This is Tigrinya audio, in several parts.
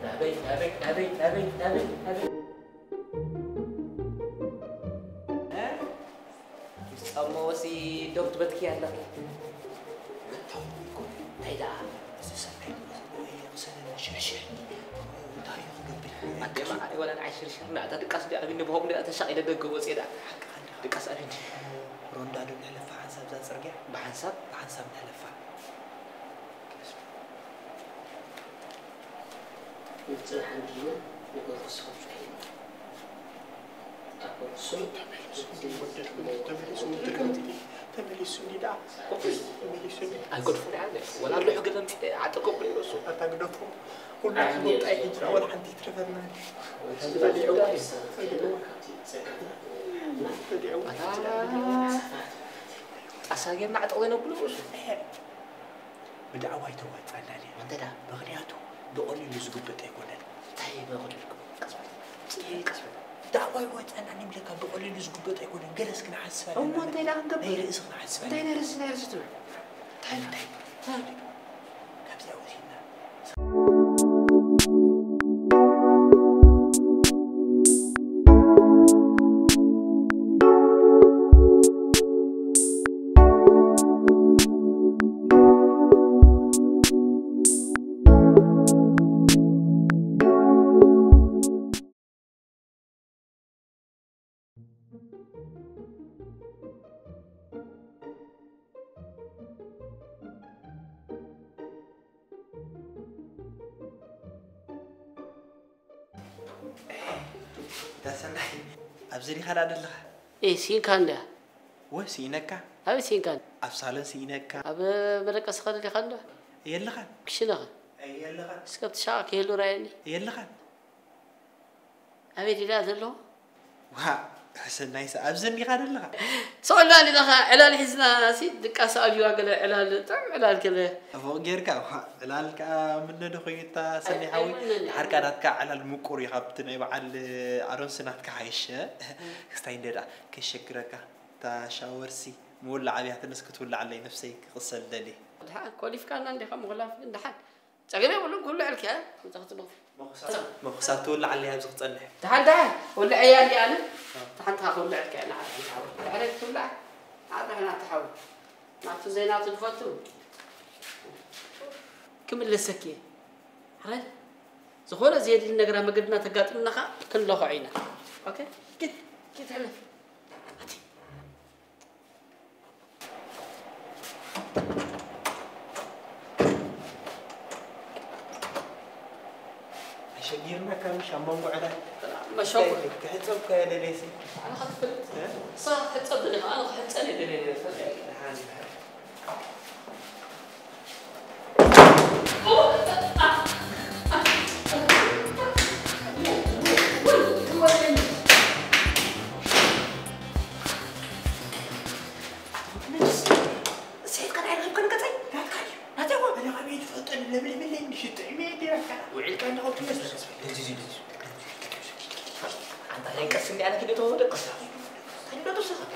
ናበይ ናበይ ናበይ ናበይ ናበይ ናበይ እ? ምስ ጫማዎሲ ዶ ክትበትኪ ኣለኺ? እንታይ ደኣ? እዚ ሰብኣይ ክሰደኒ ሽሕሽሕ። እንታይ እዩ ክገብር? ኣደ መዓረይ፣ ወላ ንዓይ ሽርሽር፣ ንኣታ ድቃስ ድኣ ኣብኒ ብኸምኡ ድኣ ተሻቒለ ደገ ወፅየ ደኣ። ሓቅኻ እንዲኻ። ድቃስ ኣብኒ። ሮንዳ ዶ ንሕለፋ ሓንሳብ እዛ ፅርግያ? ብሓንሳብ? ብሓንሳብ ንሕለፋ። ተመሊሱ እንዲ ደኣ። ተመሊሱ እንዲ። ኣይገድፎ ደኣ። ወላ ኣሎ ሕገ ተምፂ ዓጠ ከብሎ ይረሱ። ኣታ ግደፎ። ኩሉ ሕቦ ጣይ ሕጂ ወላ ሓንቲ ይትረፈና። ጣሳ ጌርና ዓጠቕ ዘይነብሉ ርእሱ። ብዳዕዋ ኣይተዋፅኣናን እያ። እንተ ደኣ? ምኽንያቱ ብቐሊሉ ዝጉበጥ ኣይኮነን። እንታይ ይበቕለልኩም? ቀስ በል። ቀስ በል። ዳዕዋ ኣይዋፅኣናን ይብለካ፣ ብቐሊሉ ዝጉበጥ ኣይኮነን። ገለስ ክንሓስብ ኣለና። እሞ እንታይ ደኣ ክንገብር? ናይ ርእሲ ክንሓስብ ኣለና። እንታይ ናይ ርእሲ፣ ናይ ርእሲ ትብል? እንታይ፣ እንታይ? እንታይ? ካብዚኣ ወሲድና ዳሰናይ፣ ኣብዚ ዲኻ ደኣ ዘለኻ? ኤ፣ ሲኢንካ እንድያ። ወ፣ ሲኢነካ? ኣበይ ሲኢንካ? ኣብ ሳሎን ሲኢነካ? ኣብ መደቀሲ ኸ ደሊኻ እንዶ? የለኻን። ክሽነ ኸ? የለኻን። እስከ ኣብቲ ሻቕ ክህሉ ራየኒ። የለኻን። ኣበይ ዲዳ ዘሎ? ዋ፣ ሰናይስ፣ ኣብዚ እንዲኻ ዘለኻ? ስቕ ኢልና እንዲኻ ዕላል ሒዝና ሲ ድቃስ ኣብዩዋ ገለ ዕላል፣ ጥዑም ዕላል ገለ። ጽቡቕ ጌርካ፣ ዋ፣ ዕላል ከኣ ምነ ዶ ኮይኑ እታ ሰኒ ሓወይ? ኣይምነን። ድሓር ከኣ ናትካ ዕላል ምቁር እዩ፣ ካብቲ ናይ በዓል ኣሮንስ ናትካ ሓይሸ። ክስታይ እንደ ደኣ ከይሸግረካ፣ እታ ሻወርሲ ምውላዕ ኣብያትንስ ክትውላዓለይ ነፍሰይ ክቕሰል ደልየ። ድሓር ኮሊፍካና እንዲኻ ምኹላፍ ግን ድሓር። ጸገም የብሉን፣ ክውልዐልካ እያ። መጻ ክትጽበ። መኹሳት፣ መኹሳት ትውልዓለይ ኣብዚ ክጸንሕ። ደሓን፣ ደሓን፣ ወልዐያ እንዲ ኣነ። ኣዎ። ደሓን፣ ደሓን ክውልዐልካ እያ፣ ንዓኻ ሓወይ። ድሕሪ ትውላዕ፣ ንዓኻ ንዓኻ ሓወይ። ናቱ ዘይናቱ ትፈቱ። ክምለሰኪ እየ። ሕራይ፣ ዝኾነ ዘየድሊ ነገር ኣብ መገድና ተጋጥምና ኸኣ ክንለኽዖ ኢና። ኦኬ? ኪድ፣ ኪድ ሕለፍ። ኣቲ። ኣሸጊርናካ ምሽ ኣብ መንጎ ዕዳል። መሸኩ። ክሕጸብ እኮ እየ ደልየሲ። ኣነ ኸትፈልጥ። እ? ንስኻ ክትሕጸብ ደሊኻ፣ ኣነ ክሕጸን እየ ደልየ ነይረ፣ ትፈልጥ። ደሓን፣ ደሓን። ስሒትካ እንታይ ረኺብካ ንገጸይ? ናትካ ድዩ? ክንዲ ኣነ ኪዶ ተወደቅሳ። ኪዶ ተሰኸታ።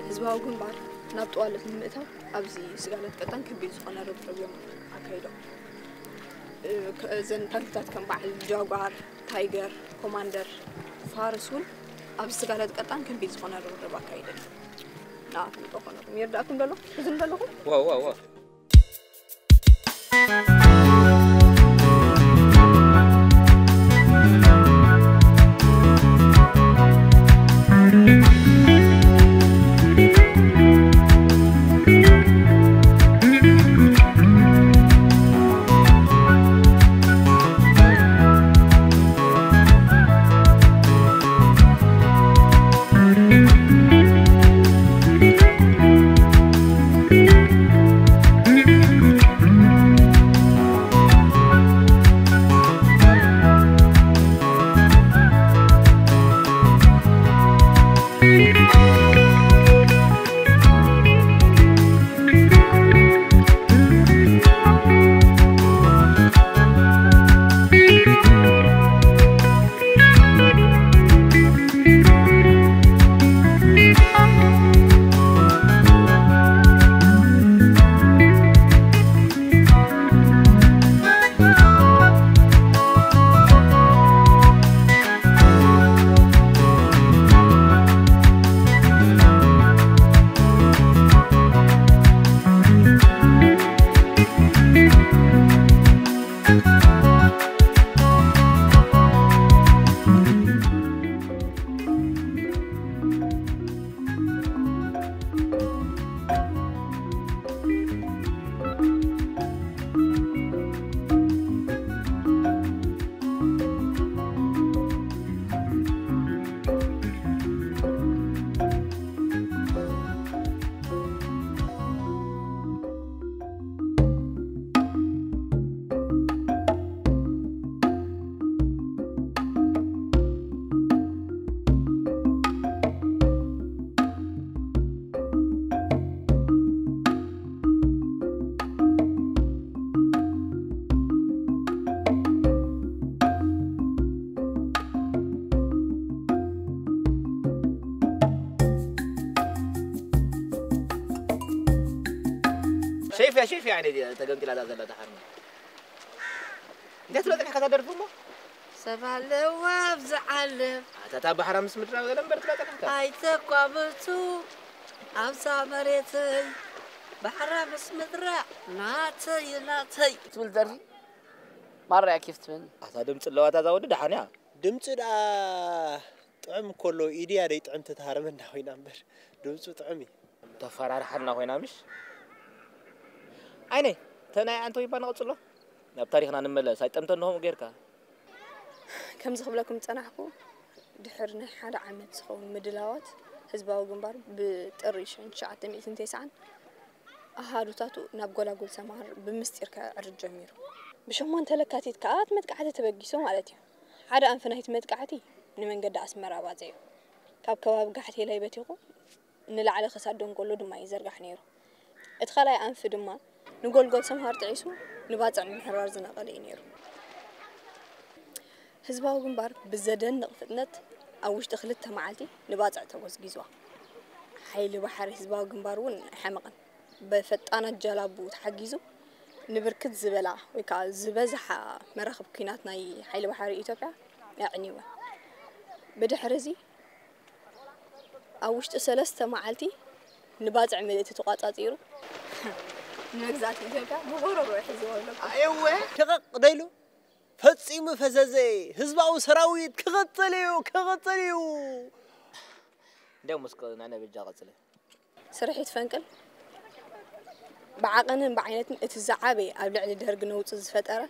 ህዝባዊ ግንባር ናብ ጠዋለት ንምእታው ኣብዚ ስጋለት ቀጣን ከቢድ ዝኾነ ርብርብ እዮም ኣካይዶም። እ፣ ከ-፣ እዘን ታንክታት ከም በዓል ጃጓር፣ ታይገር፣ ኮማንደር፣ ፋርስ እውን ኣብዚ ስጋለት ቀጣን ከቢድ ዝኾነ ርብርብ ኣካይደን። ንኣኹም ይጠኾነኩም። ይርዳእኩም ደሎ? ትዝን ደለኹም? ዋው፣ ዋው፣ ዋው። شايفها، شايفها يعني دي تقمتي لا تزال تحرم. እንዴት ትበልዕ ኢኻ እዛ ደርፊ እሞ? ሰብ ኣለዋ ኣብዚ ዓለም። ኣታ እታ ባሕራ ምስ ምድራ ገለ እምበር ትበልዕ ኢኻ። ኣይተኳብቱ ኣብዛ መሬተይ፣ ባሕራ ምስ ምድራ ናተይ፣ ናተይ። ትብል ደርፊ ማራ እያ ኬፍ ትብል። ኣታ ድምፂ ኣለዋ እታ እዛ ወዲ ደሓን እያ። ድምፂ ደኣ ጥዑም ከሎ ኢድያ ደይ ጥዕምቲ ትሃርመና ኮይና እምበር ድምፁ ጥዑም እዩ። ተፈራርሓና ኮይና ምሽ? ዓይነይ፣ ተናይ ኣንተ ይባ ንቐጽሎ? ናብ ታሪኽና ንመለስ፣ ኣይጠምተን ንኸምኡ ጌርካ። ከምዚ ክብለኩም ዝጸናሕኩ፣ ድሕሪ ናይ ሓደ ዓመት ዝኸውን ምድላዋት፣ ህዝባዊ ግንባር ብጥሪ ሽሕን ትሽዓተ ሚእትን ተስዓን ኣሃዱታቱ ናብ ጎላጉል ሰምሃር ብምስጢር ከዕርጅ ጀሚሩ። ብሸሞንተ ለካቲት ከኣ እቲ መጥቃዕቲ ተበጊሱ ማለት እዩ። ሓደ ኣንፊ ናይቲ መጥቃዕቲ ንመንገዲ ኣስመራ ባጽዕ እዩ። ካብ ከባቢ ጋሕቴላይ በቲኹ ንላዕሊ ክሳድ ደንጎሎ ድማ እዩ ይዘርጋሕ ነይሩ። እቲ ካልኣይ ኣንፊ ድማ ንጎልጎል ሰምሃር ጥዒሱ ንባጽዕ ንምሕራር ዝነቐለ እዩ ነይሩ። ህዝባዊ ግንባር ብዘደንቕ ፍጥነት ኣብ ውሽጢ ክልተ መዓልቲ ንባጽዕ ተጎዝጊዝዋ። ሓይሊ ባሕሪ ህዝባዊ ግንባር እውን ኣይሓመቐን። ብፈጣናት ጃላቡ ተሓጊዙ ንብርክት ዝበላ ወይ ከዓ ዝበዝሓ መራኽብ ኲናት ናይ ሓይሊ ባሕሪ ኢትዮጵያ ኣዕንይወን። ብድሕሪ እዚ ኣብ ውሽጢ ሰለስተ መዓልቲ ንባጽዕ ምልእቲ ተቋጻጺሩ ንመግዛእቲ ኢትዮጵያ ብጎረሮ ሒዝዎ ኣሎ። እወ፣ ሽቕቕ ደይሉ ፈጺሙ ፈዘዘ። ህዝባዊ ሰራዊት ክቕጽል እዩ፣ ክቕጽል እዩ። እንዲያውም እስከ ንዓና በጃ ቀጽለ። ስርሒት ፈንቅል ብዓቐንን ብዓይነትን እቲ ዝዓበየ ኣብ ልዕሊ ደርጊ ነውጺ ዝፈጠረ፣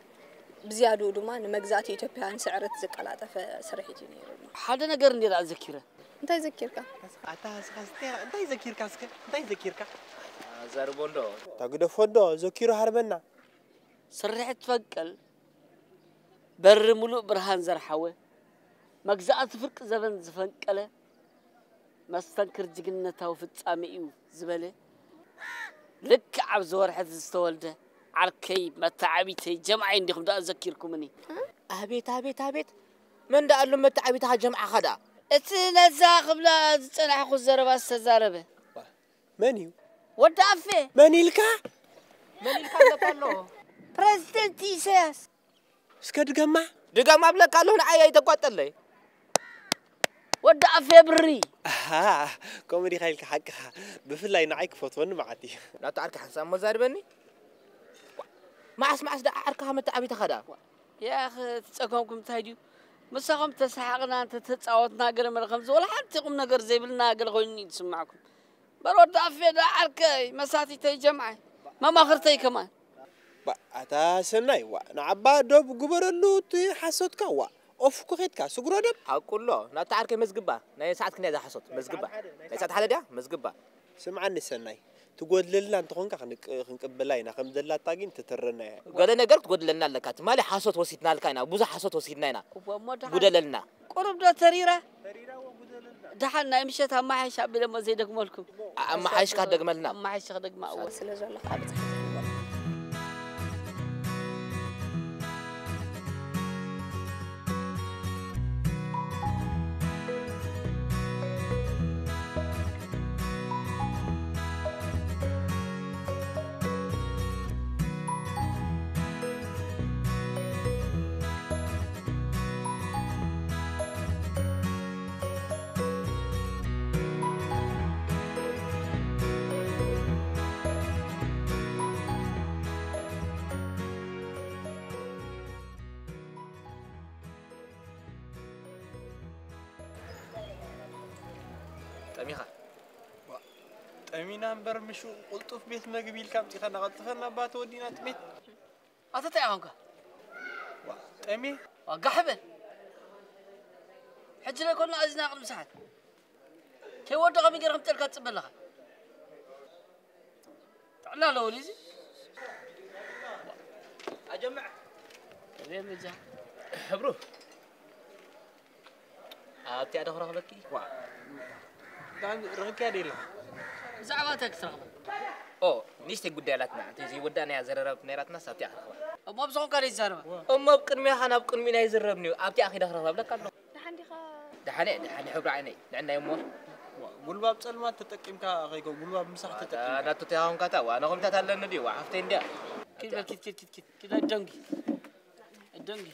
ብዝያድኡ ድማ ንመግዛእቲ ኢትዮጵያውያን ስዕረት ዘቀላጠፈ ስርሒት እዩ ነይሩ። ሓደ ነገር እንዲየ ደኣ ዘኪረ። እንታይ ዘኪርካ? ኣታ እስኻ እስከ እንታይ ዘኪርካ እስከ? እንታይ ዘኪርካ? ዘርቦ እንዶ። ታግደፎ እንዶ፣ ዘኪሩ ሃርበና። ስርሒት ፈንቀል፣ በሪ ሙሉእ ብርሃን ዘርሓወ፣ መግዛእቲ ፍርቂ ዘበን ዝፈንቀለ፣ መስተንክር ጅግንነታዊ ፍጻሜ እዩ ዝበለ፣ ልክዕ ኣብዚ ወርሒ እዚ ዝተወልደ ዓርከይ፣ መተዓቢተይ፣ ጀምዓይ እንዲኹም ደኣ ዘኪርኩምኒ። ኣቤት፣ ኣቤት፣ ኣቤት! መን ደኣ ኣሎ መተዓቢትኻ ጀምዓኻ ደኣ? እቲ ነዛ ክብላ ዝጸናሕኩ ዘረባ ዝተዛረበ። መን እዩ? ወዲ ኣፌ። መን ኢልካ? መን ኢልካ ኣለካ ኣሎ? ፕረዚደንት ኢሳያስ። እስከ ድገማ። ድገማ እብለካ ኣለኹ፣ ንዓይ ኣይተቋጠለይ። ወዲ ኣፌ ብሪ። ኣሃ፣ ከምኡ ዲኻ ኢልካ ሓቅኻ። ብፍላይ ንዓይ ክፈትወኒ መዓት እዩ። ናቱ ዓርኪ ሓንሳብ እሞ ዛርበኒ። መዓስ መዓስ ደኣ ዓርክኻ መተዓቢትኻ ደኣ? ያኽ፣ እቲ ጸገምኩም እንታይ ድዩ? ምሳኹም ተሰሓቕና እንተተጻወትና ገለ መለ ከምዚ ወላ ሓንቲ ቁም ነገር ዘይብልና ገለ ኮይኑ እዩ ዝስማዕኩም። በል ወዲ ኣፌ ደኣ ዓርከይ፣ መሳቲተይ ጀምዓይ፣ መማኽርተይ ከማን። ባ፣ ኣታ ሰናይ፣ ዋ፣ ንዓባ ዶብ ግበረሉ እቲ ሓሶትካ፣ ዋ፣ ኦፍ እኮ ኬድካ፣ ስግሮ ዶብ። ሓቁ ኣሎ፣ ናታ ዓርከይ መዝግባ፣ ናይ ሰዓት ክንደይ እዛ ሓሶት? መዝግባ። ናይ ሰዓት ሓደ ድያ? መዝግባ። ስምዓኒ ሰናይ፣ ትጎድለልና እንተኾንካ ክንቅ-፣ ክንቅበላ ኢና፣ ከም ዘላታ ግን ተተረናያ። ገለ ነገር ክትጎድለልና ኣለካ፣ ትማሊ ሓሶት ወሲድናልካ ኢና፣ ብዙሕ ሓሶት ወሲድና ኢና። እወ፣ እሞ ደሓን። ጉደለልና። ቁሩብ ዶ ተሪራ? ደሓን ናይ ምሸት ኣመሓይሽ ኣቢለ እሞ ዘይደግመልኩም። ኣ-፣ ኣመሓይሽካ ደግመልና። ኣመሓይሽ ክደግማ እወ። ስለ ዘለኻ ብጻሕ ዘይንበል። ጠሚኻ? ዋ፣ ጠሚና እምበር፣ ምሹ ቅልጡፍ ቤት መግቢ ኢልካ ኣምጺኻና፣ ቀልጥፈና እባ ተወዲና ጥሜት። ኣታ እንታይ ኢኻ ኮንካ? ዋ፣ ጠሜ። ዋ፣ ጋሕ በል። ሕጂ ለይኮና ኣዚና ቅድሚ ሰዓት። ከይወደ ከመይ ገይረ ክምጠልካ ትጽበ ኣለኻ? ጥዕና ኣለዎ ድዩ እዚ? ኣጀምዕ። ከመይ መጃ? ሕብሩ። ኣብቲኣ ዶ ክረኽበኪ? ዋ። ዳን ረኺብኪያ ዶ የለኻ? ብዛዕባ እንታይ ክትረኽባ? ኦ፣ ንእሽተይ ጉዳይ ኣላትና። እቲ ዘይወዳእናያ ዘረራብት ነይራትናስ ኣብቲኣ ክረኽባ። እሞ ኣብ ዝኾንካ ዶ ይዛረባ? እሞ ኣብ ቅድሚኻ ናብ ቅድሚኡ ናይ ዝረብንዩ። ኣብቲኣ ኺደ ክረኽባ ብለካ ኣለኹ። ደሓን ዲኻ? ደሓን እየ፣ ደሓን እየ፣ ሕብሪ ዓይነይ። ንዕናይ እሞ። ዋ፣ ጉልባብ ጸልማት ተጠቂምካ ኸይኮ፣ ጉልባብ ምሳሕ ተጠቂምካ። ናቱ ተያኾንካ እታ፣ ዋ፣ ኣነ ኸምታት ኣለኒ ድዩ? ዋ፣ ሓፍተይ እንድያ። ኪድ በል፣ ኪድ፣ ኪድ፣ ኪድ፣ ኪድ። ኪድ ኣደንጊ። ኣደንጊ።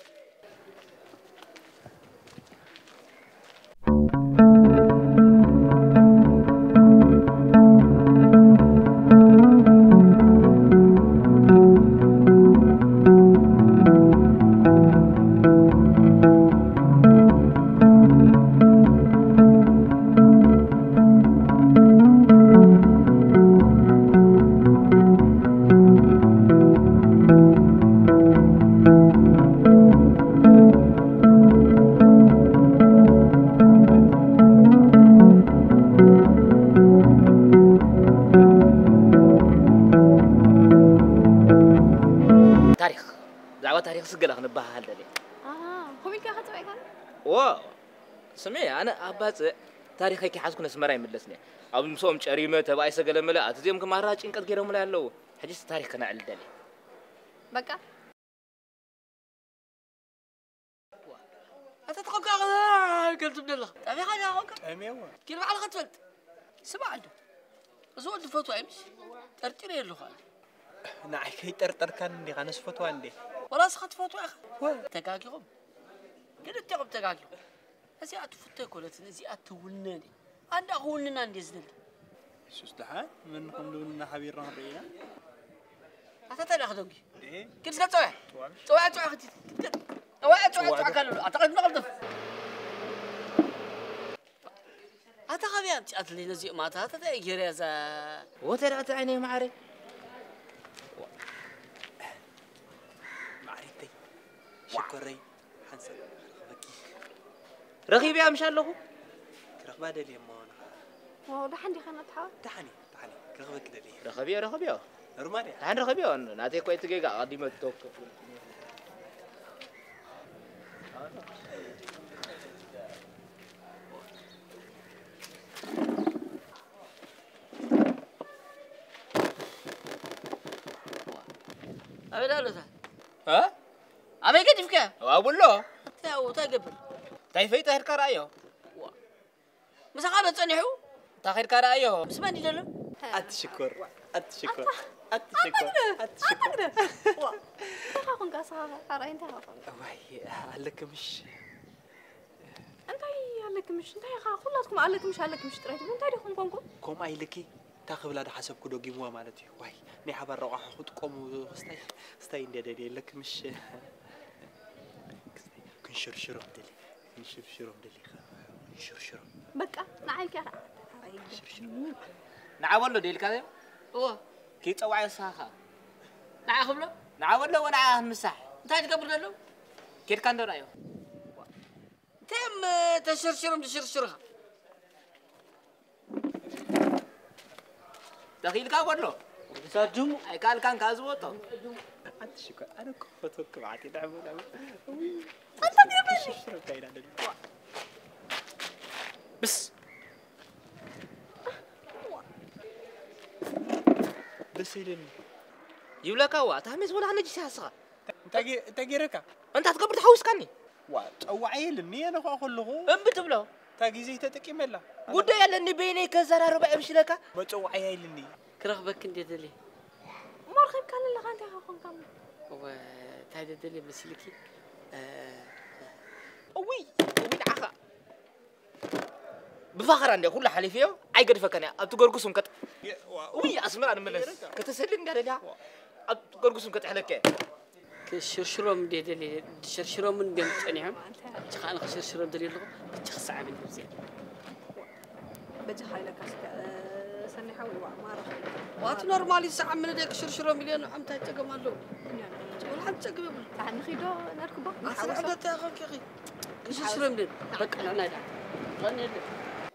ታሪኽ፣ ብዛዕባ ታሪኽ ስገለ ክንበሃሃል ደልየ። ኣሃ፣ ከምኡ ኢልካ ኢኻ ጸዊዕካኒ? ዎ፣ ስምዒ፣ ኣነ ኣብ ባጽዕ ታሪኸይ ከይሓዝኩ ነስመራ ኣይምለስን እየ። ኣብ ምስኦም ጨሪመ፣ ተባኢሰ ገለመለ፣ ኣቲ እዚኦም ከማራ ጭንቀት ገይሮምለይ ኣለዉ። ሕጂስ ታሪኽ ከነዕልል ደልየ። በቃ። ኣታ ተኾንካ ገለ ትብል ዘለኻ። ጠሚኻ ዲኻ ኮንካ? ጠምየዋ። ኪድ ባዕልኻ ትፈልጥ። ስማዕ እንዶ። እዚ ወዲ ፈትዋ እዩ ምሽ? ጠርጢረ ኣለኹ ኣነ። ንዓይ ከይጠርጠርካኒ እንዲኻ፣ ኣነስ ፈትዋ እንዴ። ወላ ንስኻ ትፈትዋ ኢኻ? ወ- ተጋጊኹም። ክልቴኹም ተጋጊኹም። እዚኣ ትፍቶ ኣይኮነትን፣ እዚኣ ትውነን እያ። ኣንዳ ክውንና እንዴ ዝደሊ። እሱስ ደሓን፣ መን ከም ዝውንና ሓቢርና ክንርኢ ኢና። ኣታ እንታይ ደኣ ክደንጉ? እህ። ኪድ እስከ ጸውያ። ጸውያ። ጸውያ፣ ጸውያ፣ ኪድ፣ ኪድ፣ ኪድ። ጸውያ፣ ጸውያ፣ ጸውያ። ጸውያ ካሉ። ኣታ ቀልጥፍ፣ ቀልጥፍ። ኣታ ካበይ ኣምጺኣትለይ ነዚኦም ኣታ? ኣታ እንታይ እያ ገይራ እዛ? ወተዳዕቲ ዓይነይ ማዓረይ። ማዓሪተይ፣ ሽኮረይ፣ ሓንሳብ ክረኽበኪ። ረኺበያ ምሽ ኣለኹ? ክረኽባ ደልየ እሞ ንኻ። ዋው፣ ደሓን ዲኻ ናትሓዋ? ደሓን እየ፣ ደሓን እየ። ረኸብዮ፣ ረኸብዮ። ኖርማል እያ። ደሓን ረኸብዮ። ናተይ እኮ እቲ ጌጋ ኣቐዲመ ተወከፍኩ። ኣበይ ኣለኻ? እ? ኣበይ ገዲፍካ? ኣብኡ ኣሎ። እንታይ ኣብኡ? እንታይ ገብር? እንታይ ፈይጠ? ሄድካ ረኣዮ። ዋ። ምሳኻ ዶ ጸኒሑ? እንታይ ኸድካ ረኣዮ። ምስ መን እዩ ዘሎ? ኣቲ ሽኮር፣ ኣቲ ሽኮር፣ ኣቲ ሽኮር፣ ኣቲ ሽኮር። ዋ። እንታይ ኻ ኾንካ? ንስኻ ኸ ኣርኣይ እንታይ ኻ ኾንካ? እዋይ፣ ኣለኪ ምሽ? እንታይ ኣለኪ ምሽ? እንታይ ኢኻ? ኩላትኩም ኣለኪ ምሽ፣ ኣለኪ ምሽ ጥራይ ትብሉ። እንታይ ዲኹም ኮንኩም? ከምኣ ኢልኪ፣ እታ ክብላ ዶ ሓሰብኩ ደጊምዋ ማለት እዩ። ዋይ፣ ናይ ሓባር ረቋሒ ክጥቀሙ ክስታይ፣ ክስታይ እንደ ደልየ ኣለኪ ምሽ? ክንሽርሽሮም ደሊ፣ ክንሽርሽሮም ደሊ፣ ክንሽርሽሮም። በቃ፣ ንዓይ ኢልኪ ኣታ። ንዓ በሎ ደልካ ዘይ? እዎ። ከይጸዋዕ ንስኻ ኸኣ። ንዓ ክብሎ? ንዓ በሎ ወንዓ ምሳሕ። እንታይ ትገብር ዘሎ? ኬድካ እንዶ ርኣዮ። እንታይ እዮም ተሸርሽሮም ዝሽርሽሩኻ? ተኺኢልካ በሎ። ሳጁም። ኣይከኣልካን ከኣ ዝወጦ። ኣቲ ሽኮር፣ ኣነ እኮ ክፈትወኪ መዓት እየ፣ ንዕሙ፣ ንዕሙ። እውይ፣ ኣታ ትገርመኒ። ሽርሽር እንታይ ኢላ ደሊ? ብስ። ደስ ኢሉኒ። ይብለካ ዋ፣ እታ ሃሜስ ወላ ነጅስ እያ ንስኻ። እንታይ ገ-፣ እንታይ ገይረካ? እንታይ ትገብር ተሓዊስካኒ? ዋ፣ ጸዋዕ የልኒ፣ ኣነ ኸኣ ከለኹ። እምቢ ትብሎ። እታ ግዜ ተጠቂመላ። ጉዳይ ኣለኒ፣ በይነይ ከዘራርባ እየ ምሽለካ። መጸዋዕያ የልኒ። ክረኽበኪ እንዴ ደልየ። እሞ ረኺብካኒ ኣለኻ፣ እንታይ ኻ ኾንካ እሞ? እወ፣ እንታይ ደደልየ መሲልኪ? እ፣ እውይ፣ እውይ፣ ንዓኻ። ብፋኸራ እንድያ ኩሉ ሓሊፈዮ፣ ኣይገድፈካን እያ። ኣብቲ ገርጉስ እውን ከጥ-፣ የ-፣ ዋ-፣ ውይ፣ ኣስመራ ንምለስ። የረካ። ከተሰሊ እንድያ ደልያ፣ ዋ-፣ ኣብ ገርጉስ እውን ከጥሕለካ እየ። ክሽርሽሮም እንድየ ደልየ፣ ሽርሽሮም እንድዮም ጸኒሖም። ሕጂ ከኣ ንኽሽርሽሮም ደልየ ኣለኹ። ሕጂ ክሰዓብ እንድዮም እዚኣ። በጃኻ ኢለካ እስከ፣ እ፣ ሰኒ ሓወይ፣ ዋ-፣ ማራ። ዋት ኖርማሊ ሰዓብ ምን ደክ ሽርሽሮም ኢልዮ ንዖም እንታይ ጸገም ኣለዎ? ወላ ሓንቲ ጸገም የብሉ። ተሓንኺ ዶ ነርክቦ? ኣስራ ዕለት ያኸንኪ። ክሽርሽሮም ድን? በቃ፣ ንዕና ኢዳ። ቀን የለ።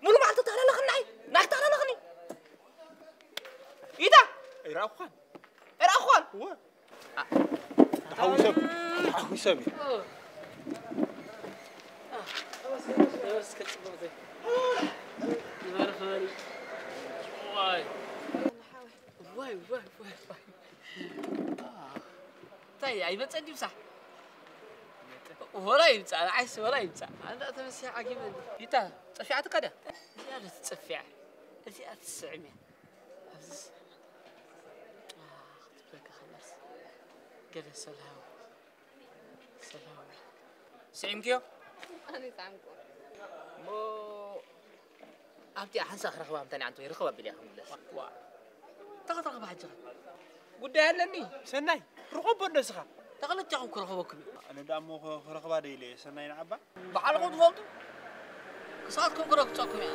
ሙሉ መዓልቲ ተላለኽኒ፣ ናይ ተላለኽኒ። ኢታ? ይራኹኻን። ይራኹኻን። እወ። ተሓዊሶም፣ ተሓዊሶም እዩ። ይባርኽ በል። ዋይ። ዋይ፣ ዋይ፣ ዋይ፣ ዋይ። እንታይ ኣይመጸን ድዩ ምሳሕ? ወላ ይምጻእ፣ ንዓይስ ወላ ይምጻእ። ኣንዳ ተመሲያ ዓጊበኒ። ይታ፣ ጸፊዓትካ ድያ? እዚኣ ዶ ትጸፊዓ? እዚኣ ትስዕም እያ። ኣብዚስ፣ ኣህ፣ ክትብለካ ከላስ። ገለ ሰላም። ሰላም። ስዒምክዮ? ኣነ ይስዓምኩ። እሞ ኣብቲኣ ሓንሳእ ክረኽባ ምተን ኣንተ ይረኽባ ቢልያ ክምለስ። ዋ። እንታይ ክትረኽባ ሕጂ ኸ? ጉዳይ ኣለኒ። ሰናይ፣ ርኸቦ እንዶ እስኻ። ተኽልቻኹም ክረኽበኩም እዩ። ኣነ ደኣ እሞ ኽ-፣ ክረኽባ ዶ ኢለ እየ ሰናይ ንዓባ? ባዕልኹም ትፈልጡ። ክሳትኩም ክረግጸኩም እያ።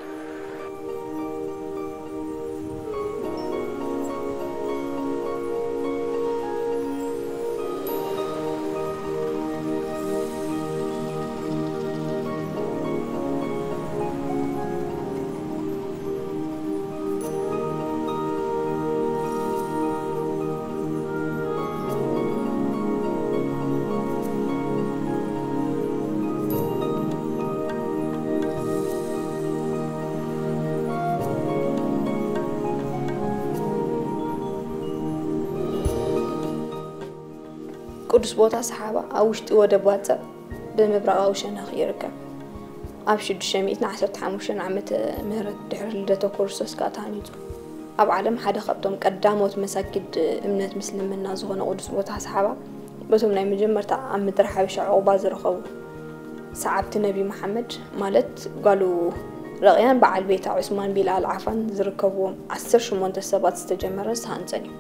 ቅዱስ ቦታ ሰሓባ ኣብ ውሽጢ ወደብ ባጽዕ ብምብራቓዊ ሸነኽ ይርከብ። ኣብ ሽዱሽተ ሚእትን ዓሰርተ ሓሙሽተን ዓመተ ምህረት ድሕሪ ልደተ ክርስቶስ ከኣ ተሃኒጹ። ኣብ ዓለም ሓደ ካብቶም ቀዳሞት መሳጊድ እምነት ምስልምና ዝኾነ ቅዱስ ቦታ ሰሓባ፣ በቶም ናይ መጀመርታ ኣብ ምድሪ ሓበሻ ዕቑባ ዝረኸቡ ሰዓብቲ ነቢ መሓመድ፣ ማለት ጓሉ ረቕያን በዓል ቤታ ዑስማን ቢላል ዓፋን ዝርከብዎም ዓሰርተ ሸሞንተ ሰባት ዝተጀመረ ዝተሃንጸን እዩ።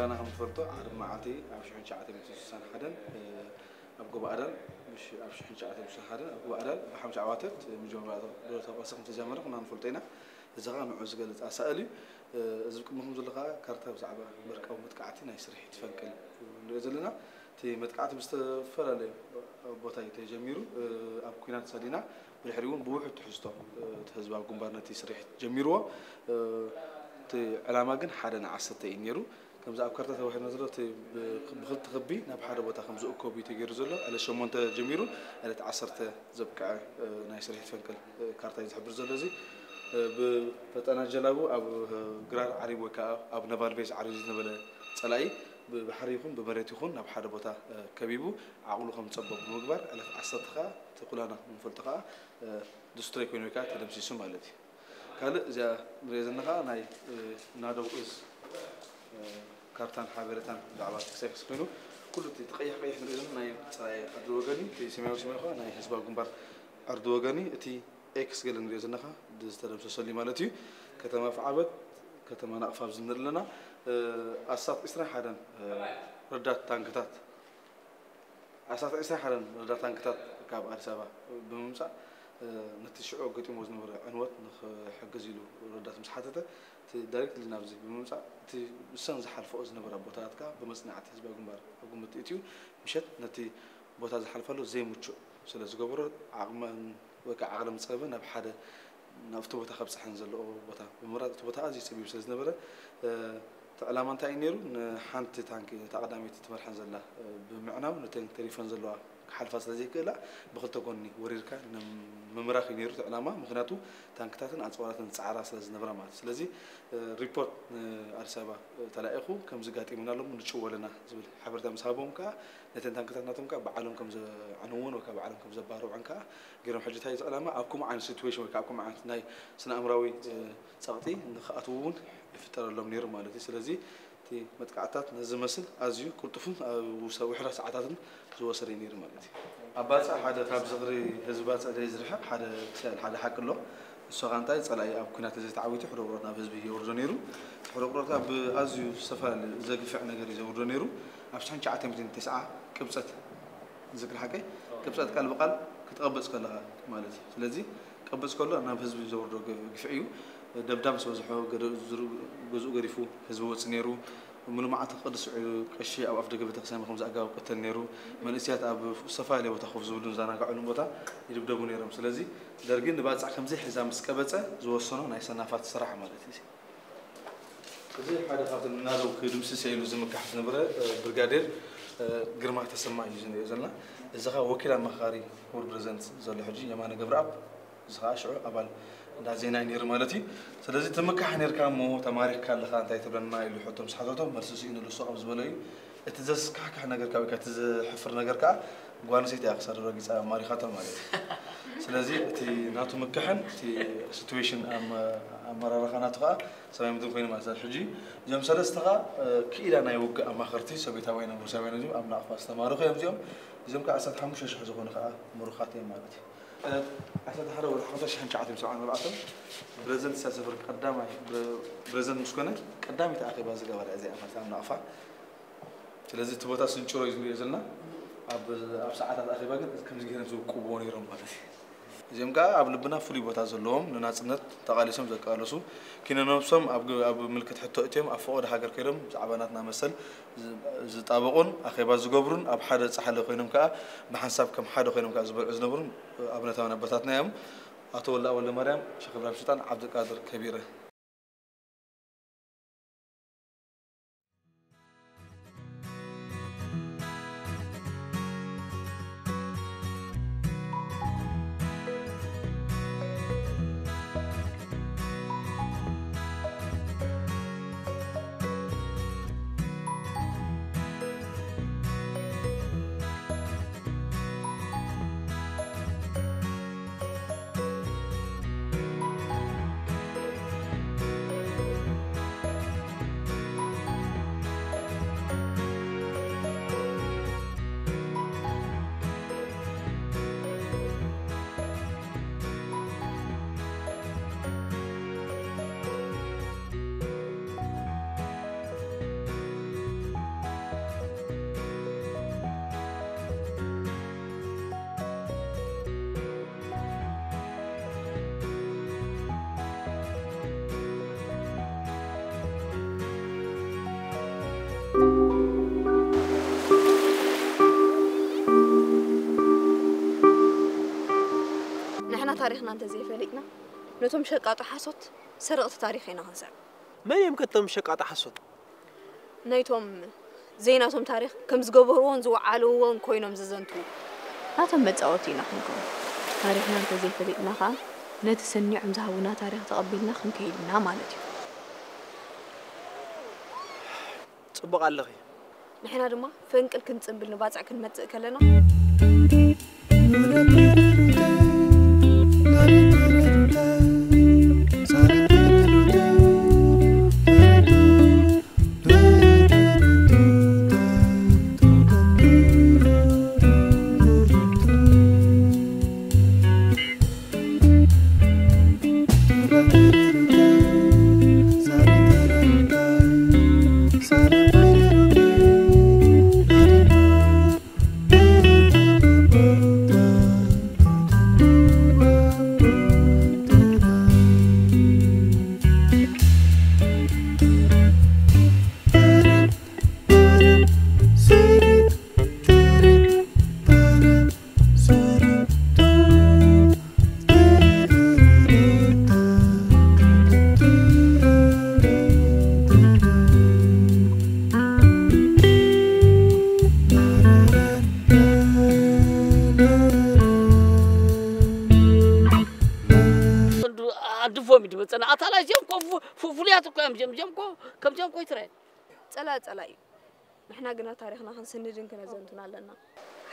ኣና ከም ትፈልጦ ዓርቢ መዓልቲ ኣብ ሽሕን ትሽዓተ ሚእትን ስሳን ሓደን ኣብ ጎባኣዳል ኣብ ሽሕን ትሽዓተ ሚእትን ስሳን ሓደን ኣብ ጎባኣዳል ብሓምሻ ዓዋተት ምጀመርያ ዶ ተቐሰ ከም ተጀመረ ኩና ንፈልጦ ኢና። እዚ ኸዓ ንዑ ዝገልጽ ኣሳእል እዩ። እዚ ቅድሚ ከም ዘሎ ኸዓ ካርታ ብዛዕባ ምርቃው መጥቃዕቲ ናይ ስርሒት ፈንቅል ንሪኦ ዘለና። እቲ መጥቃዕቲ ብዝተፈላለዩ ቦታ እዩ ተጀሚሩ። ኣብ ኩናት ሳዲና ብድሕሪ እውን ብውሑድ ትሕዝቶ እቲ ህዝባዊ ግንባር ነቲ ስርሒት ጀሚርዎ። እቲ ዕላማ ግን ሓደ ንዓሰርተ እዩ ነይሩ። ከምዚ ኣብ ካርታ ተባሂልና ዘሎ እቲ ብ- ብክልተ ክቢ ናብ ሓደ ቦታ ከም ዝእከቡ እዩ ተገይሩ ዘሎ። ዕለት ሸሞንተ ጀሚሩ ዕለት ዓሰርተ ዘብቅዐ ናይ ስርሒት ፈንቅል ካርታ እዩ ዝሕብር ዘሎ። እዚ ብፈጠና ጀላቡ ኣብ ግራር ዓሪቡ ወይ ከዓ ኣብ ነቫል ቤዝ ዓሪቡ ዝነበረ ፀላኢ ብባሕሪ ይኹን ብመሬት ይኹን ናብ ሓደ ቦታ ከቢቡ ዓቕሉ ከም ዝፀበብ ብምግባር ዕለት ዓሰርተ ከዓ እቲ ኩላና ንፈልጦ ከዓ ዲስትሮይ ኮይኑ ወይ ከዓ ተደምሲሱ ማለት እዩ። ካልእ እዚኣ ንሪኦ ዘለና ከዓ ናይ ናደው እዝ ካርታን ሓበሬታን ብዛዕባ እቲ ክሳይ ክስ ኮይኑ ኩሉ እቲ ቀይሕ ቀይሕ ንሪኦ ዘለና ናይ ፀላኢ ዓዲ ወገኒ እቲ ሰማያዊ ሰማያዊ ከዓ ናይ ህዝባዊ ግንባር ዓዲ ወገኒ እቲ ኤክስ ገለ ንሪኦ ዘለና ከዓ ዝተደምሰሰሉ ማለት እዩ። ከተማ ፍዓበት ከተማ ናቕፋ ኣብዚ ንርኢ ኣለና። ኣስታት ዕስራን ሓደን ረዳት ታንክታት ኣስታት ዕስራን ሓደን ረዳት ታንክታት ካብ ኣዲስ ኣበባ ብምምፃእ ነቲ ሽዑ ኣገጢሞ ዝነበረ ዕንወት ንክሕግዝ ኢሉ ረዳት ምስ ሓተተ እቲ ዳይሬክትሊ ናብዚ ብምምፃእ እቲ እሰን ዝሓልፈኦ ዝነበራ ቦታታት ከዓ ብመፅናዕቲ ህዝባዊ ግንባር ኣብ ግምት እትዩ ምሸት ነቲ ቦታ ዝሓልፈሉ ዘይምቹእ ስለ ዝገበሮ ዓቕመን ወይ ከዓ ዓቕሎም ፀበበ ናብ ሓደ ናብቲ ቦታ ከብፅሐን ዘለዎ ቦታ ብምምራፅ እቲ ቦታ ኣዝዩ ፀቢብ ስለ ዝነበረ እቲ ዕላማ እንታይ እዩ ነይሩ? ንሓንቲ ታንኪ ነታ ቀዳመይቲ ትመርሐን ዘላ ብምዕናው ነተን ተሪፈን ዘለዋ ክሓልፋ ስለ ዘይክእላ ብክልተ ጎኒ ወሪርካ ንምምራኽ እዩ ነይሩ እቲ ዕላማ። ምክንያቱ ታንክታትን ኣፅዋራትን ፃዕራ ስለ ዝነብራ ማለት እዩ። ስለዚ ሪፖርት ንኣዲስ ኣበባ ተላኢኹ ከምዚ ጋጢሙና ኣሎ ንጭወ ኣለና ዝብል ሓበሬታ ምስ ሃቦም ከዓ ነተን ታንክታት ናቶም ከዓ በዓሎም ከም ዘዕንውን ወይ ከዓ በዓሎም ከም ዘባርዑን ከዓ ገይሮም። ሕጂ እንታይ እዩ እቲ ዕላማ ኣብ ከምኡ ዓይነት ሲትዌሽን ወይ ከዓ ኣብ ከምኡ ዓይነት ናይ ስነ ኣእምራዊ ፀቕጢ ንክኣትዉ እውን ይፍጠረሎም ነይሩ ማለት እዩ። ስለዚ እቲ መጥቃዕትታት ነዚ መስል ኣዝዩ ቅልጡፍን ኣብ ውሕዳት ሰዓታትን ዝወሰደ እዩ ነይሩ ማለት እዩ። ኣብ ባፅዕ ሓደ ካብ ዝኽሪ ህዝቢ ባፅዕ ዘይዝርሕቕ ሓደ ክሳል ሓደ ሓቂ ኣሎ። እሱ ከዓ እንታይ ፀላኢ ኣብ ኩናት ተዘይተዓዊቱ ሕዶ ቁረጥ ናብ ህዝቢ የውርዶ ነይሩ። ሕዶ ቁረጥ ኣብ ኣዝዩ ዝተፈላለዩ ዘግፍዕ ነገር እዩ ዘውርዶ ነይሩ። ኣብ ሽሕን ትሽዓተ ሚእትን ተስዓ ቅብፀት ዝክሪ ሓቀይ ቅብፀት ቃል ብቃል ክትቐብፅ ከለኻ ማለት እዩ። ስለዚ ቀብፅ ከሎ ናብ ህዝቢ ዘውርዶ ግፍዒ እዩ። ደብዳብ ምስ በዝሖ ገዝኡ ገዲፉ ህዝቢ ወፂ ነይሩ። ሙሉ መዓልቲ ቅዱስ ውዒሉ ቀሺ ኣብ ኣፍ ደገ ቤተክርስትያን ብከምዚ ኣገባብ ቅተል ነይሩ። መንእሰያት ኣብ ዝተፈላለየ ቦታ ኮፍ ዝብሉ ዝዘናግዕሉ ቦታ ይድብደቡ ነይሮም። ስለዚ ደርጊ ንባፅዕ ከምዚ ሒዛ ምስ ቀበፀ ዝወሰኖ ናይ ሰናፋት ስራሕ ማለት እዩ። እዚ ሓደ ካብቲ ናደው ክድምስስ ኢሉ ዝምካሕ ዝነበረ ብርጋዴር ግርማ ተሰማ እዩ ዝንሪኦ ዘለና። እዚ ከዓ ወኪል ኣማኻሪ ክቡር ፕረዚደንት ዘሎ ሕጂ የማነ ገብረኣብ እዚ ከዓ ሽዑ ኣባል እንዳ ዜና እዩ ነይሩ ማለት እዩ። ስለዚ ትምካሕ ነርካ እሞ ተማሪኽካ ኣለኻ እንታይ ትብለና ኢሉ ሕቶ ምስ ሓተቶ መልሲ ስኢኑ ልሱ ከም ዝበሎ እዩ። እቲ ዘስካሕካሕ ነገር ካብ እቲ ዘሕፍር ነገር ከዓ ጓል ኣንስተይቲ እያ ክሳድ ረጊፃ ማሪኻቶ ማለት እዩ። ስለዚ እቲ ናቱ ምክሕን እቲ ሲትዌሽን ኣመራርኻ ናቱ ከዓ ሰማይ ምድሪ ኮይኑ ማለት እዩ። ሕጂ እዚኦም ሰለስተ ከዓ ክኢላ ናይ ውግእ ኣማኸርቲ ሶቪታውያን ሩስያውያን እዮም ኣብ ናቕፋ ዝተማረኹ እዮም እዚኦም። እዚኦም ከዓ ዓሰርተ ሓሙሽተ ሽሕ ዝኾኑ ከዓ ምሩኻት እዮም ማለት እዩ። ዓሰርተ ሓደ ወርሒ ሓሙሽተ ሺሕ ትሽዓተ ሚእቲ ሰብዓን ኣርባዕተን ፕረዚደንት ኢሳያስ ኣፈወርቂ ቀዳማይ ፕረዚደንት ምስ ኮነ ቀዳመይቲ ኣኼባ ዝገበረ እዚኣ ማለት ኣብ ናቕፋ። ስለዚ እቲ ቦታ ስንጭሮ እዩ ንሪኦ ዘለና። ኣብ ኣብ ሰዓታት ኣኼባ ግን ከምዚ ገይሮም ዝውቅብዎ ነይሮም ማለት እዩ። እዚኦም ከዓ ኣብ ልብና ፍሉይ ቦታ ዘለዎም ንናፅነት ተቓሊሶም ዘቃለሱ ኪነ ነብሶም ኣብ ግ- ኣብ ምልክት ሕቶ እትዮም ኣብ ፈቐዶ ሃገር ከይዶም ብዛዕባ ናትና መሰል ዝ- ዝጣበቑን ኣኼባ ዝገብሩን ኣብ ሓደ ፃሕሊ ኮይኖም ከዓ ብሓንሳብ ከም ሓደ ኮይኖም ከዓ ዝበልዑ ዝነብሩን ኣብነታውያን ኣቦታትና እዮም። ኣቶ ወልደኣብ ወልደማርያም፣ ሸኽ እብራሂም ሱልጣን፣ ዓብዱልቃድር ከቢረ። እንተ ዘይፈሊጥና፣ ነቶም ሸቃጦ ሓሶት ሰረቕቲ ታሪኽ ኢና ክንስዕብ። መን እዮም ከቶም ሸቃጦ ሓሶት? ናይቶም ዘይናቶም ታሪኽ ከም ዝገበርዎን ዝወዓልዎን ኮይኖም ዘዘንትዉ። ናቶም መጻወቲ ኢና ክንከውን። ታሪኽና እንተ ዘይፈሊጥና ኸኣ፣ ነቲ ሰኒዖም ዝሃቡና ታሪኽ ተቐቢልና ክንከይድ ኢና ማለት እዩ። ጽቡቕ ኣለኺ። ንሕና ድማ ፈንቅል ክንጽንብል ንባጽዕ ክንመጽእ ከለና፣ ኣድፎም እዩ ድመፀና ኣታላይ እዚኦም ኮ ፍሉያት እኮ እዮም እዚኦም እዚኦም ኮ ከምዚኦም ኮ ይትረአየን። ፀላኢ ፀላኢ እዩ። ንሕና ግና ታሪኽና ክንስንድን ክነዘንቱን ኣለና።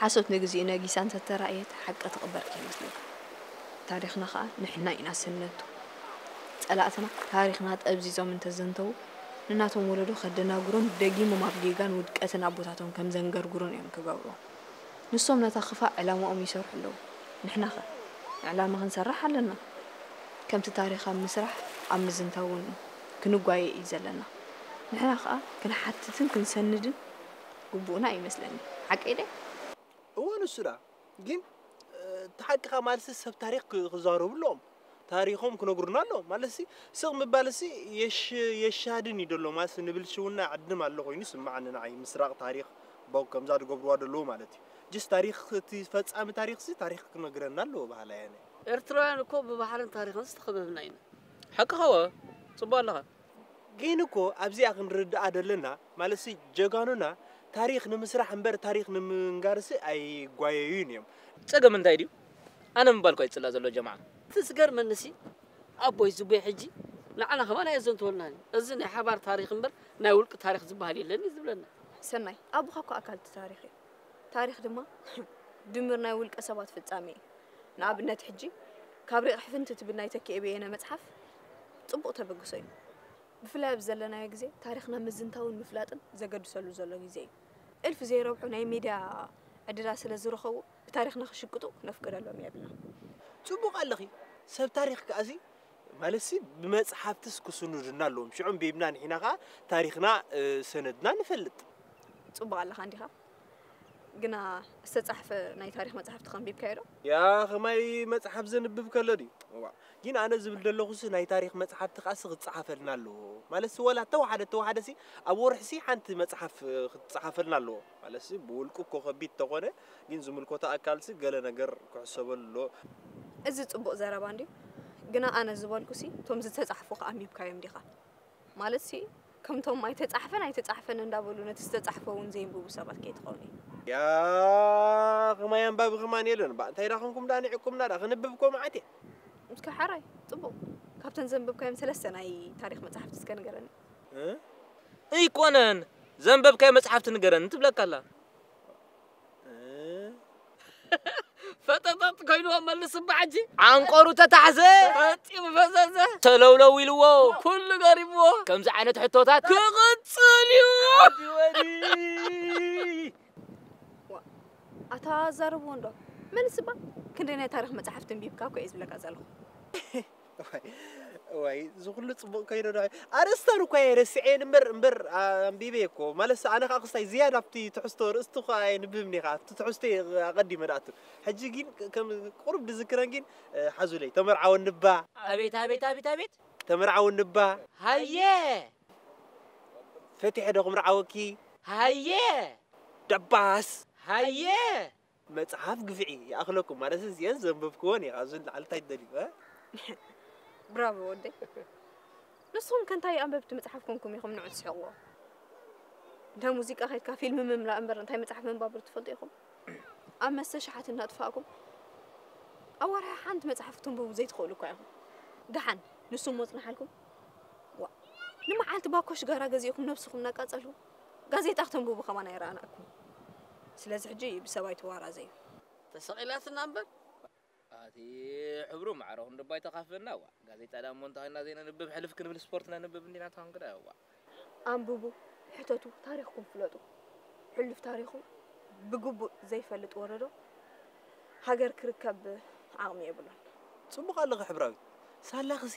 ሓሶት ንግዚኡ ነጊሳ እንተተራእየት ሓቂ ትቕበር ከይመስለካ። ታሪኽና ኸኣ ንሕና ኢና ሰነድቱ። ጸላእትና ታሪኽና ጠብዚዞም እንተዘንተዉ ንናቶም ወለዶ ከደናግሩን ደጊሞም ኣብ ጌጋን ውድቀትን ኣቦታቶም ከም ዘንገርግሩን እዮም ክገብርዎ። ንሶም ነታ ክፋእ ዕላማኦም ይሰርሑ ኣለዉ። ንሕናኸ ዕላማ ክንሰርሕ ኣለና። ከምቲ ታሪኽ ኣብ ምስራሕ ኣብ ምዝንታውን ክንጓየ እዩ ዘለና። ንሕና ኸኣ ክንሓትትን ክንሰንድን ግቡእና እዩ መስለኒ። ሓቀይ ድየ? እወ ንሱ ደኣ። ግን እቲ ሓቅኻ ማለትሲ ሰብ ታሪኽ ክዛረቡ ኣለዎም። ታሪኾም ክነግሩና ኣለዎም። ማለትሲ ስቕ ምባልሲ የሻድን እዩ ደሎ። ማለትሲ ንብልሽውና ይዕድም ኣሎ ኮይኑ ይስምዓኒ ንዓይ። ምስራቕ ታሪኽ ቦግ ከምዛ ዝገብርዋ ደለዉ ማለት እዩ። ጅስ ታሪኽ እቲ ፈጻሚ ታሪኽሲ ታሪኽ ክነግረና ኣለዎ በሃላይ ኣነ። ኤርትራውያን እኮ ብባህልን ታሪኽን ዝተኸበብና ኢና። ሓቅኻ እወ፣ ጽቡቕ ኣለኻ። ግን እኮ ኣብዚኣ ክንርድኣ ደለና ማለትሲ ጀጋኑና ታሪኽ ንምስራሕ እምበር ታሪኽ ንምንጋርሲ ኣይጓየዩን እዮም። ጸገም እንታይ ድዩ? ኣነ ምባል እኮ እዩ ዝጽላእ ዘሎ ጀምዓ። እቲ ዝገርመኒሲ ኣቦይ ዝቦይ ሕጂ ንዓና ከማን ኣየዘንተወልናን እዩ። እዚ ናይ ሓባር ታሪኽ እምበር ናይ ውልቂ ታሪኽ ዝበሃል የለን እዩ ዝብለና። ሰናይ፣ ኣቦኻ እኮ ኣካል እቲ ታሪኽ እዩ። ታሪኽ ድማ ድምር ናይ ውልቀ ሰባት ፍጻሜ እዩ። ንኣብነት ሕጂ ካብ ሪቕ ሕፍንቲ ትብል ናይ ተኪኤ በየነ መጽሓፍ ጽቡቕ ተበግሶ እዩ። ብፍላይ ኣብዚ ዘለናዮ ግዜ ታሪኽና ምዝንታውን ምፍላጥን ዘገድሰሉ ዘሎ ግዜ እዩ። እልፊ ዘይረብሑ ናይ ሚድያ ዕድላት ስለ ዝረኸቡ ብታሪኽና ክሽቅጡ ክነፍቅደሎም የብልናን። ጽቡቕ ኣለኺ። ሰብ ታሪኽ ከኣሲ ማለትሲ ብመጽሓፍትስ ክስኑዱና ኣለዎም። ሽዑ ኣንቢብና ንሕና ከኣ ታሪኽና ሰነድና ንፈልጥ። ጽቡቕ ኣለኻ እንዲኻ። ግና ዝተጻሕፈ ናይ ታሪኽ መጻሕፍቲ ከንቢብካዮ ዶ? ያ ኸማይ መጽሓፍ ዘንብብ ከሎ ድዩ? እዋእ። ግን ኣነ ዝብል ደለኹሲ ናይ ታሪኽ መጽሓፍቲ ከኣሲ ክጸሓፈልና ኣለዎ። ማለትሲ ወላ ተወሓደ ተወሓደሲ ኣብ ወርሕሲ ሓንቲ መጽሓፍ ክትጸሓፈልና ኣለዎ። ማለትሲ ብውልቂ እኮ ከቢድ ተኾነ ግን ዝምልከቶ ኣካልሲ ገለ ነገር ክሕሰበሉ ኣለዎ። እዚ ጽቡቕ ዘረባ እንድዩ። ግና ኣነ ዝበልኩሲ እቶም ዝተጻሕፉ ከኣ ኣንቢብካዮም ዲኻ? ማለትሲ ከምቶም ኣይተጻሕፈን ኣይተጻሕፈን እንዳበሉ ነቲ ዝተጻሕፈ እውን ዘየንብቡ ሰባት ከይትኸውን እየ። ያ ኸማይ ኣንባቢ ኸማን የለን እባ። እንታይ ደኣ ኾንኩም ደኣ ንዒቕኩምና ደኣ? ክንብብ እኮ መዓት እየ። እስከ ሓራይ ጽቡቕ። ካብተን ዘንበብካዮም ሰለስተ ናይ ታሪኽ መጻሕፍቲ እስከ ንገረኒ። እ? ኣይኮነን ዘንበብካዮ መጽሓፍቲ ንገረኒ ትብለካ ኣላ። ፈጠጠጥ ኮይንዎ መልስ እባ ሕጂ። ዓንቆሩ ተታሕዘ። ፈጺሙ ፈዘዘ። ተለውለው ኢልዎ። ኩሉ ገሪምዎ። ከምዚ ዓይነት ሕቶታት ክቕጽል እዩ። ኣታ ኣዛርብዎ እንዶ መልስ እባ። ክንደይ ናይ ታሪኽ መጻሕፍቲ ኣንቢብካ እኮ እየ ዝብለካ ዘለኹ። ዋይ እዚ ኩሉ ጽቡቕ ከይዶ ዶ ኣርእስታን እኳ እየ ረሲዐየን እምበር እምበር ኣንቢበ እኮ ማለት ኣነ ከዓ ክስታይ ዝያዳ ኣብቲ ትሕዝቶ ርእስቲ እኳ የንብብን እየ ከዓ ኣብቲ ትሕዝቶ እየ ኣቐዲመ ደኣቱ ሕጂ ግን ከም ቁሩብ ድዝክረን ግን ሓዙለይ ተመርዓወኒ እባ ኣቤት ኣቤት ኣቤት ኣቤት ተመርዓወኒ እባ ሃየ ፈቲሐ ዶ ክምርዓወኪ ሃየ ደባስ ሃየ መጽሓፍ ግፍዒ ይኣኽለኩም ማለት እዚአን ዘንበብክወን እየ። ካብዚ ንላዕሊ እንታይ ትደልዩ? እ? ብራቮ ወደይ። ንስኹም ከ እንታይ ኣንበብቲ መጽሓፍ ኮንኩም ኢኹም ንዑ ትስሕቕዎ? እንተ ሙዚቃ ከይድካ ፊልም ምምላእ እምበር እንታይ መጽሓፍ ምንባብ ዶ ትፈልጡ ኢኹም? ኣብ መስተ ሸሓት እናጥፋእኩም ኣብ ወርሒ ሓንቲ መጽሓፍ ክትንብቡ ዘይትኽእሉ እኳ ኢኹም። ደሓን ንሱ እሞ ጽንሓልኩም። ዋ፣ ንመዓልቲ ባኮ ሽጋራ ገዚእኹም ነብስኹም እናቃጸልኩም ጋዜጣ ክተንብቡ ከማን ኣይረኣናኩም። ስለዚ ሕጂ ብሰብ ኣይትዋራዘዩ። ተሰቒላትና እምበር። ኣቲ ሕብሩ ማዕረ ክንድባ ኣይተኻፍለና። ዋ፣ ጋዜጣ ዳ እሞ እንተኾይንና ዘይነንብብ፣ ሕልፍ ክንብል ስፖርት ነንብብ እንዲና፣ እንተኾን ግዳ። ዋ። ኣንብቡ፣ ሕተቱ፣ ታሪኽኩም ፍለጡ። ሕሉፍ ታሪኹ ብግቡእ ዘይፈልጥ ወረዶ ሃገር ክርከብ ዓቕሚ የብሉን። ጽቡቕ ኣለኺ ሕብራዊት። ሳላኺሲ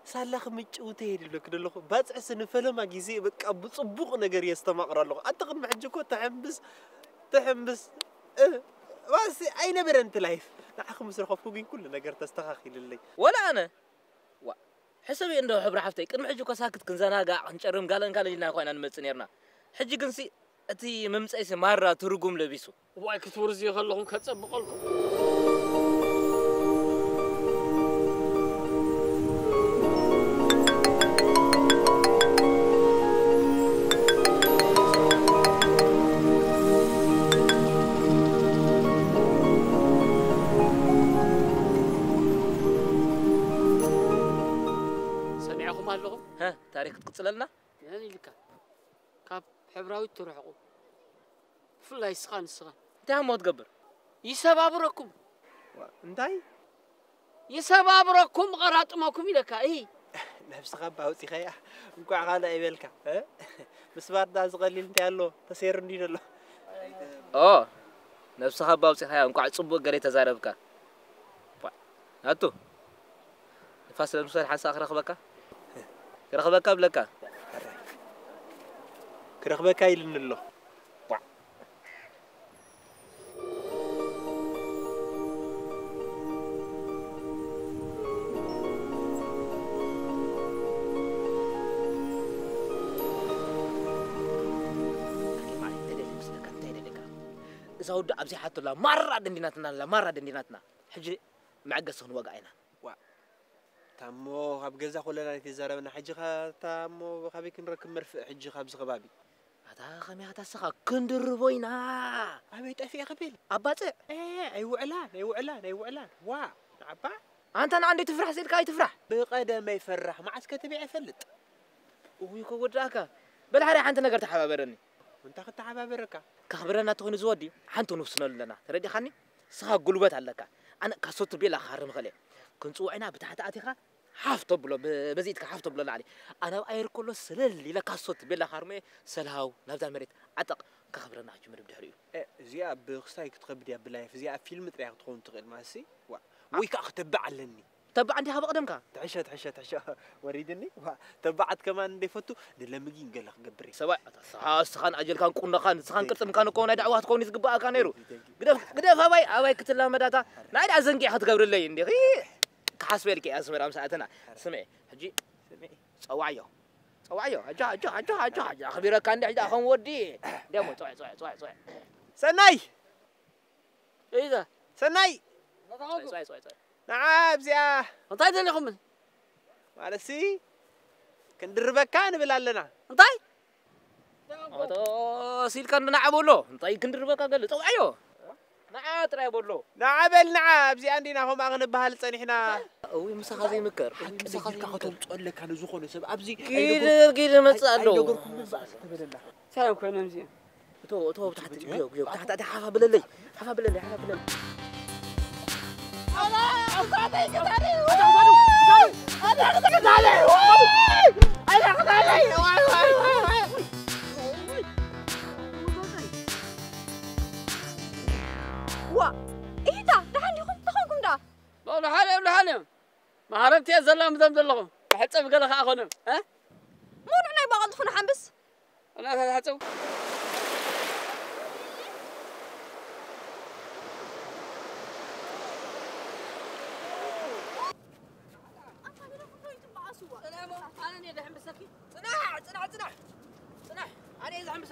ሳላኺ ምጭውተይ እየ ዝብለኪ ዘለኹ። ባጽዕሲ ንፈለማ ግዜ በቃ ብጽቡቕ ነገር እየ ዝተማቕሮ ኣለኹ። ኣቲ ቅድሚ ሕጂ እኮ ተሐምብስ ተሐምብስ እ፣ ዋሲ ኣይነበረን እቲ ላይፍ። ንዓኺ ምስ ረኸብኩ ግን ኩሉ ነገር ተስተኻኺልለይ። ወላ ኣነ ዋ ሕሰብዮ እንዶ ሕብሪ ሓፍተይ ቅድሚ ሕጂ እኮ ሳክት ክንዘናጋዕ ክንጨርም ጋለን ጋለን ኢልና እኮ ኢና ንመጽእ ነርና። ሕጂ ግንሲ እቲ ምምጸይሲ ማራ ትርጉም ለቢሱ። እዋይ ክትውርዝዮ ከለኹም ከጸብቐልኩም። ሰሚዕኹም ኣለኹም? ሀ ታሪክ ክትቅጽለልና? መን ኢልካ? ካብ ሕብራዊት ትርሕቑ። ብፍላይ እስኻ ንስኻ። እንታይ እሞ ክትገብር? ይሰባብረኩም። እንታይ? ይሰባብረኩም ቐራጥመኩም ኢለካ። እሂ። ነብስኻ እባ ኣውጺኻያ። እንቋዕ ካልእ ኣይበልካ። እ? ምስባር ደኣ ዝቐሊል እንታይ ኣሎ? ተሰይሩ እንድዩ ዘሎ። ኦ ነብስኻ እባ ኣውጺኻያ። እንቋዕ ጽቡቕ ገለ ተዛረብካ። ናቱ ንፋስ ለምሰል ሓንሳእ ክረኽበካ ክረኽበካ ብለካ ክረኽበካ ኢልኒ ኣሎ እዛ ወዲ ኣብዚኣ ሓቶላ ማራ ደንዲናትና ኣላ ማራ ደንዲናትና ሕጂ መዐገሲ ክንወግኣ ኢና። ዋእ። ታሞ ካብ ገዛ ኮለና ኣይተዛረበና ሕጂ ኸ ታሞ ካበይ ክንረክብ መርፍእ ሕጂ ካብዚ ከባቢ። ኣታ ከመይ ኣታ ስኻ ክንድርቦ ኢና። ኣበይ ጠፊኤ ክብል። ኣብ ባጽዕ። ኤ ኣይውዕላን ኣይውዕላን ኣይውዕላን ዋእ ንዓባ። ኣንታ ንዓ እንዴ ትፍራሕ ስኢልካ ኣይትፍራሕ። ብቐደመይ ፈራሕ መዓስ ከ ተቢዐ ይፈልጥ። እውይ ከወድኣካ። በል ሓራይ ሓንቲ ነገር ተሓባበረኒ። እንታይ ክተሓባበረካ? ከኽብረና እንተኾይኑ እዚ ወዲ ሓንቲ ንውስነሉ ኣለና። ተረዲኻኒ? ንስኻ ጉልበት ኣለካ። ኣነ ካሶት ቤላ ክሃርም እኽእል እየ። ክንጽውዕ ኢና ብታሕቲ ኣቲኻ ሓፍ ተብሎ በዚ ኢድካ ሓፍ ተብሎ ላዕሊ። ኣነ ኣብ ኣየር ከሎ ሰለል ኢለ ካሶት ቤላ ክሃርሞ እየ። ሰልሃው ናብዛ መሬት ዓጠቕ። ከኽብረና ክጅምር ብድሕሪኡ። እዚኣ ብኽስታይ ክትኸብድ እያ ብላይፍ። እዚኣ ኣብ ፊልም ጥራይ ክትኸውን ትኽእል ማለት ሲ። ዋ። ወይ ከዓ ክተብዕ ኣለኒ። ተባዕ እንዲኻ ብቕደምካ። ትሕሸ ትሕሸ ትሕሸ ወሪድኒ። ዋ፣ ተባዓት ከማን እንደ ይፈቱ ንለምጊ ገለ ክገብር እየ። ሰብኣይ ኣታ ስኻ ስኻን ኣጀልካን ቁኖኻን ስኻን ቅርጽምካን እኮ ናይ ዳዕዋ ክትከውን እዩ ዝግባኣካ ነይሩ። ግደፍ ግደፍ ኣባይ ኣባይ ክትላመዳታ ናይ ዳ ዘንጊዕ ክትገብርለይ እንዲኺ። ክሓስበልኪ እያ ኣስመራ ምስ ኣተና። ስምዒ ሕጂ ጸዋዕዮ ጸዋዕዮ ኣጆ ኣጆ ኣጆ ኣጆ ኣጆ ኣኽቢረካ እንዲ ሕጂ ዳ ከም ወዲ ደሞ ጸዋዕ ጸዋዕ ጸዋዕ ጸዋዕ። ሰናይ እዛ ሰናይ ንዓ ኣብዚኣ እንታይ ደሊኹምን ማለትሲ ክንድርበካ ንብል ኣለና እንታይ ኣቶ ሲልካ ንዓ በሎ እንታይ ክንድርበካ ገለ ፀውዓዮ ንዓ ጥራይ በሎ ንዓ በል ንዓ ኣብዚኣ እንዲና ከምኣ ክንበሃል ፀኒሕና እውይ ምሳኻ ዘይምከር ሓቂ ምሳኻ ዘይምከር ከተምፅኦ ኣለካ ንዝኾነ ሰብ ኣብዚ ኪድ ኪድ መፅእ ኣለዎ ሰላም ኮይኖም እዚኦም እቶ እቶ ብታሕቲ ግዮ ግዮ ብታሕቲ ኣቲ ሓፋ ብለለይ ሓፋ ብለለይ ሓፋ ብለለይ ዋ ኢታ ደሓን ዲኹም ተኾንኩም ዳ ደሓን እዮም ደሓን እዮም መሃረብቲ እየ ዘላምዶም ዘለኹ መሕፀቢ ገለ ከዓ ኮነ ሙሉዕ ናይ ባቐልጥፉ ንሓንብስ ኣናታ ተሓፀቡ ጽናሕ ጽናሕ ጽናሕ ጽናሕ ኣነ እየ ዝሕምሳ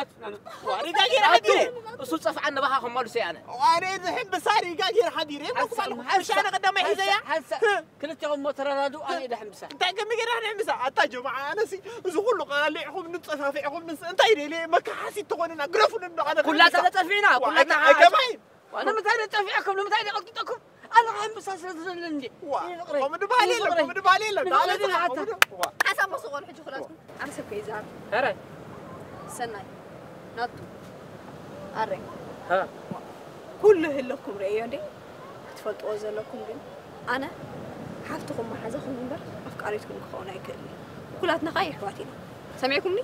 ናት ናት። ዋ፣ ሪጋ ጌረ ኣቱ፣ ሓዲረ። እሱ ጸፍዓን ንባኻ ከማሉ ሰይ ኣነ። ዋ፣ ኣነ እዚ ሕምብሳ ሪጋ ጌረ ሓዲረ። ሓንሳ፣ ሓንሳ፣ ሓንሳ፣ ኣነ ቀዳማይ ሓንሳ፣ ሒዘያ። ሓንሳ። ህ። ክልቴኹም እሞ ተረዳድኡ፣ ኣነ ኢደ ሕምብሳ። እንታይ ከመይ ጌርና ንሕምብሳ? ኣታ ጀማዓ፣ ኣነሲ እዚ ኩሉ ቀላሊዕኹም ንጸፋፊዕኹም ንስ-፣ እንታይ ደልየ መከሓሲት ትኾንና? ግረፉን እንዶ ኣነ ኩላታ ክሕምብሳ። ተጸፊዕና፣ ዋ፣ ኩላታ ኣነ ሓ-፣ ኣይከማይን። ዋ፣ ንምንታይ ነጸፊዐኩም? ንምንታይ ደቐጥቅጠኩም? ኣነ ክሕምብሳ ስለ ዝደሊ እንዴ? ዋ፣ ይፍቕረይ። ከምኡ ድበሃል የለን፣ ይፍቕረይ። ከምኡ ድበሃል የለን። ይፍቕረይ ኣታ። ሓሳብ መስቑል ሕጂ ኩላትኩም። ኣነ ሰብ ከይዛር። ኧረ። ሰናይ። ናቱ። ኣረ። ሃ። ኩሉ ህልኽኩም ርእዮ እንዴ? ክትፈልጥዎ ዘለኩም ግን ኣነ ሓፍትኹም መሓዛኹም እምበር ኣፍቃሪትኩም ክኸውን ኣይክእልን። ኩላትና ኸኣ የሕዋት ኢና። ሰሚዕኩምኒ?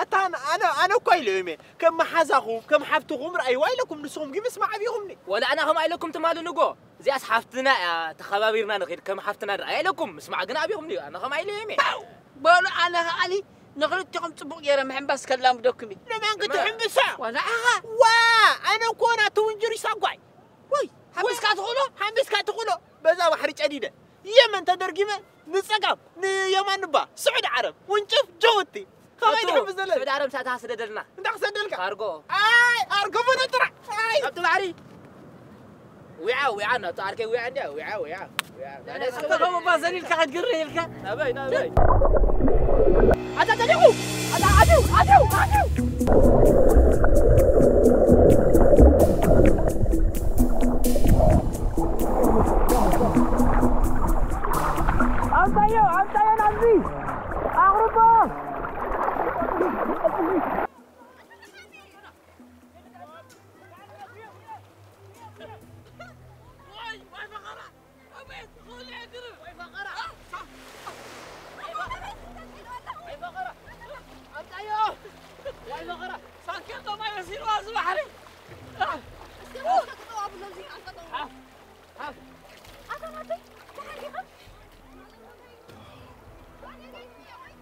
ኣታ ኣነ፣ ኣነ፣ ኣነ እኮ ኢለ እየ። ከም መሓዛኹም፣ ከም ሓፍትኹም ረኣይዋ ኢለኩም፣ ንስኹም ግን ምስ መዓቢኹምኒ። ወላ ኣነ ከምኣ ኢለኩም ትማሊ ንጎ። እዚኣስ ሓፍትና እያ፣ ተኸባቢርና ንኸይድ፣ ከም ሓፍትና ንርኣያ ኢለኩም፣ ምስማዕ ግን ኣቢኹምኒ። ኣነ ከምኣ ኢለ እየ። በሉ ኣነ ከኣኒ ንኽልቲኹም ጽቡቕ ገይረ ምሕንባስ ከላምደኩም እየ። ንመን ክትሕምብሳ? ዋ፣ ንዓኻ። ዋ፣ ኣነ እኮ ናቱ ውንጅሪሳ ጓይ። ወይ፣ ሓምስካ ትኽእሎ? ሓምስካ ትኽእሎ። በዛ ባሕሪ ጨዲደ። የመን ተደርጊመ፣ ንጸጋም፣ ንየማን ንባ፣ ስዑዲ ዓረብ፣ ውንጭፍ፣ ጅቡቲ። ከመይ ኣቱ፣ ድሕን ብዘለል? ስዑዲ ዓረብ ሳታ ስደደልና። እንታይ ክሰደልካ? ካርጎ። ኣይ፣ ኣርጎ በሎ ጥራሕ። ኣይ። ኣብቲ ባሕሪ። ዊዓ፣ ዊዓ፣ ናቱ ዓርከይ ዊዓ እንድያ፣ ዊዓ፣ ዊዓ፣ ዊዓ። ኣታ ከምኡ ባዘን ኢልካ ክትግርህ ኢልካ። ናበይ፣ ናበይ? ኣታ ጠሊቑ! ኣታ ኣትዩ፣ ኣትዩ፣ ኣትዩ! ኣምጻዮ፣ ኣምጻዮ ናብዚ! ኣቕርቦ!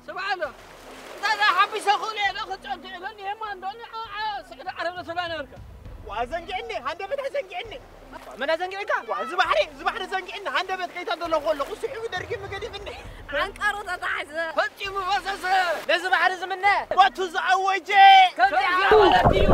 ስምዓ ኣሎ። እንታይ ደኣ ሓቢሰ ክእሉ እየ ዶ ክጸንት እየ ዶ? ንየማን ዶ ንዓ-፣ ዓ-፣ ስዕዲ ዓረብ ዶ ትብላ ነበርካ? ዋ፣ ዘንጊዕኒ፣ ሃንደበት ኣዘንጊዕኒ። መን ኣዘንጊዕካ? ዋ፣ እዚ ባሕሪ፣ እዚ ባሕሪ ዘንጊዕኒ፣ ሃንደበት ከይታ ዘለኹ ኣለኹ፣ ስሒቡ ደርጊሙ ገዲፍኒ። ዓንቀሩ ተታሕዘ። ፈጺሙ ፈሰሰ። ነዚ ባሕሪ ዝምነ። ቦቱ ዝኣወጀ። ከምዚኣ ማለት እዩ።